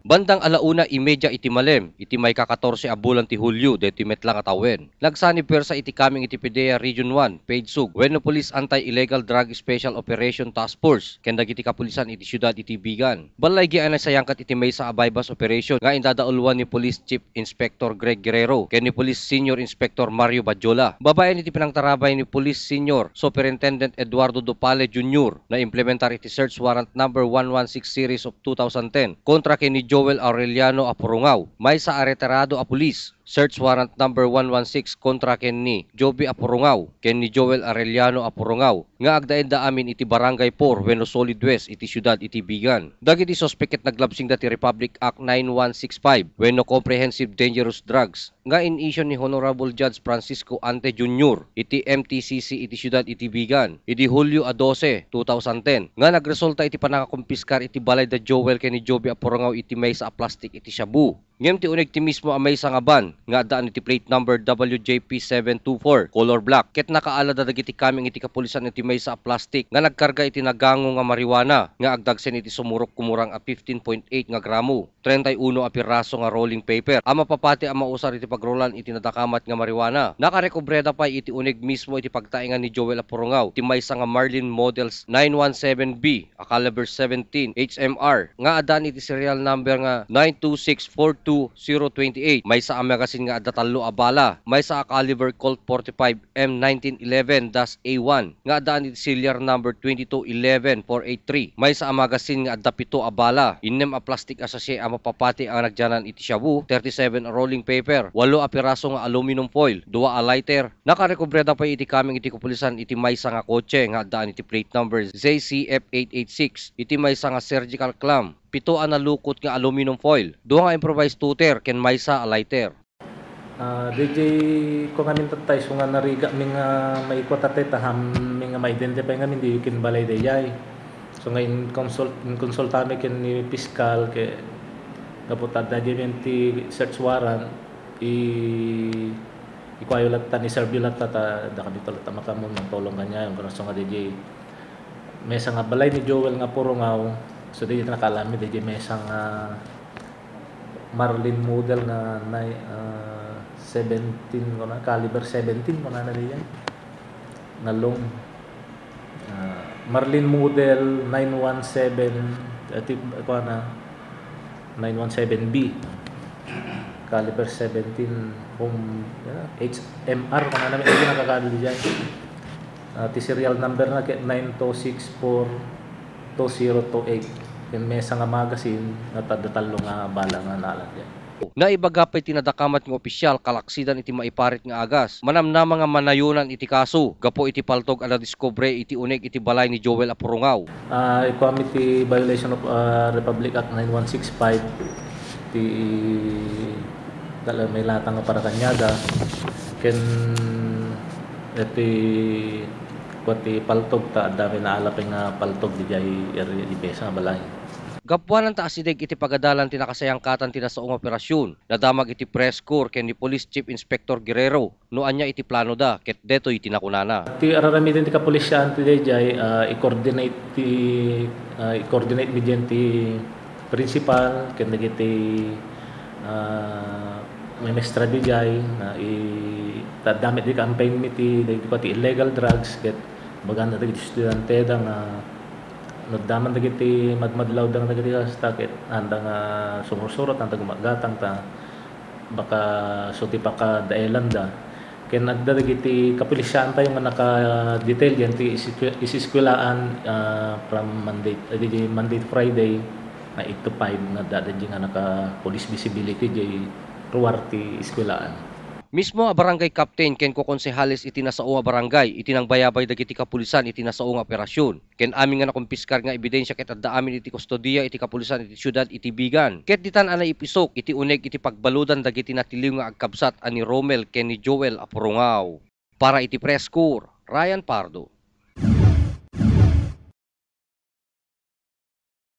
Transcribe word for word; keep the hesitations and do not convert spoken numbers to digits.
Bandang ala una y media iti malem, iti maika-katorse a bulan ti Hulio, daytoy met la nga tawen, nagsanib puwersa iti kameng iti PDEA Region one, PEDSUG, wenno Police Anti-Illegal Drug Special Operation Task Force ken dagiti kapulisan iti siudad iti Vigan. Balaigi a naisayangkat iti maysa a buy-bust operation nga indadauluan ni Police Chief Inspector Greg Guerrero ken ni Police Senior Inspector Mario Badjola. Babaen iti panangtarabay ni Police Senior Superintendent Eduardo Dupale Junior, naimplementar iti search warrant number one one six series of two thousand ten kontra ken ni Joel Aureliano Apurongaw, maysa a retirado a pulis. Search warrant number one one six kontra ken ni Joby Apurongaw ken ni Joel Arellano Apurongaw nga agdaenda amin iti Barangay four wenno Solid Waste iti siudad iti Vigan. Dagiti suspek ket naglabsingda ti Republic Act nine one six five wenno Comprehensive Dangerous Drugs nga in-issue ni Honorable Judge Francisco Ante Junior iti M T C C iti siudad iti Vigan idi Hulio a dose, two thousand ten, nga nagresulta iti panangakumpiskar iti balay da Joel ken ni Joby Apurongaw iti maysa a plastik iti shabu. Ngem ti uneg ti mismo a maysa nga van nga addaan iti plate number W J P seven two four, color black, ket nakaalada dagiti kameng iti kapulisan iti maysa a plastik nga nagkarga iti nagango nga marijuana nga agdagsen iti sumurok kumurang a fifteen point eight nga gramo, treinta y uno a piraso nga rolling paper a mapapati a mausar iti pagrolan iti nadakamat nga marijuana. Nakarekobreda pay iti uneg mismo iti pagtaengan ni Joel Apurongaw ti maysa nga Marlin Models nine one seven B a caliber seventeen H M R nga addaan iti serial number nga nine two six four two zero twenty-eight, maysa a magasin nga adda tallo a bala, maysa a caliber Colt forty-five M nineteen eleven dash A one nga addaan iti serial number twenty-two eleven four eight three, maysa a magasin nga adda pito a bala, innem a plastik a sachet a mapapati a nagdianan iti shabu, thirty-seven a rolling paper, walo a piraso nga aluminum foil, dua a lighter, Nakarekobreda pay iti kameng iti kapulisan iti maysa nga kotse nga addaan iti plate number Z C F eight eight six, iti maysa nga surgical clamp, pito a nalukot nga aluminum foil, dua nga improvised tooter, ken maysa a lighter. Ah, D J, kua ngamin tattay, isu nga narigat mi nga maikua tattay, ta haanmi nga ma-identify ngamin, di ken balay daydiay. So nga in-consult, inkonsultami ken ni piskal, ket gapu ta adda diay ti search warrant, i-, ikuayo latta, ni-serve yo latta, ta adda kami latta makaammo, mangtulong kaniayo, isu nga D J. Maysa nga balay ni Joel nga Apurongaw, so, D J, nakaalam mi, D J, maysa nga Marlin model nga nine, ah, seventeen, kuna, caliber seventeen, kunana, D J. Nga long, ah, Marlin model nine one seven, eh, ti-, kuana, nine one seven B, caliber seventeen, home, ah, H M R, kunana, may nakakadal diay. Ah, ti serial number na ket nine two six four two zero two eight. Ken maysa nga magasin, nga adda tallo nga bala nga naalan diay. Naibaga pay ti nadakamat nga opisyal kalaksidan iti maiparit nga agas, manamnama nga manayonan iti kaso gapu iti paltog a nadiskubre iti uneg iti balay ni Joel Apurongaw. Ah, ikuami ti violation of, ah, Republic Act nine one six five, ti dala may latang nga parakanyada, ken iti, kua ti paltog, ta adda may naalap nga paltog diay area, di maysa nga balay. Gapuanan ta asideg iti pagadalan ti nakasayangkatan ti nasao nga operasyon, nadamag iti press corps ken ni Police Chief Inspector Guerrero no ania iti planoda, ket detoy ti nakunana. Ti ar-aramiden ti kapulisan ti daydiay, ah, i-coordinate ti, ah, i-coordinate mi diay ti principal ken dagiti, ah, maestra diay, ah, i-, ta adda met di campaign mi ti, dagiti kua ti illegal drugs, ket baganda dagiti estudianteda nga no adda man dagiti madmadlawda nga dagiti kasta, ket haanda nga sumursurot, haanda gumagatang, ta baka isu ti pakadaelanda. Ken adda dagiti kapulisan tayo nga naka-detail diay ti isi-, isiskuelaan, ah, from Monday, eh, di, di Monday to Friday, nga eight to five nga adda diay nga naka-police visibility diay ruar ti iskuelaan. Mismo a barangay captain ken kokonsehales iti nasao a barangay iti nangbayabay dagiti kapulisan iti nasao nga operasyon. Ken amin nga nakumpiskar nga ebidensia ket adda amin iti kustodia iti kapulisan iti siudad iti Vigan. Ket ditan a naipisok iti uneg iti pagbaludan dagiti natiliw nga agkabsat a ni Romel ken ni Joel a Purongaw. Para iti Press Corps, Ryan Pardo.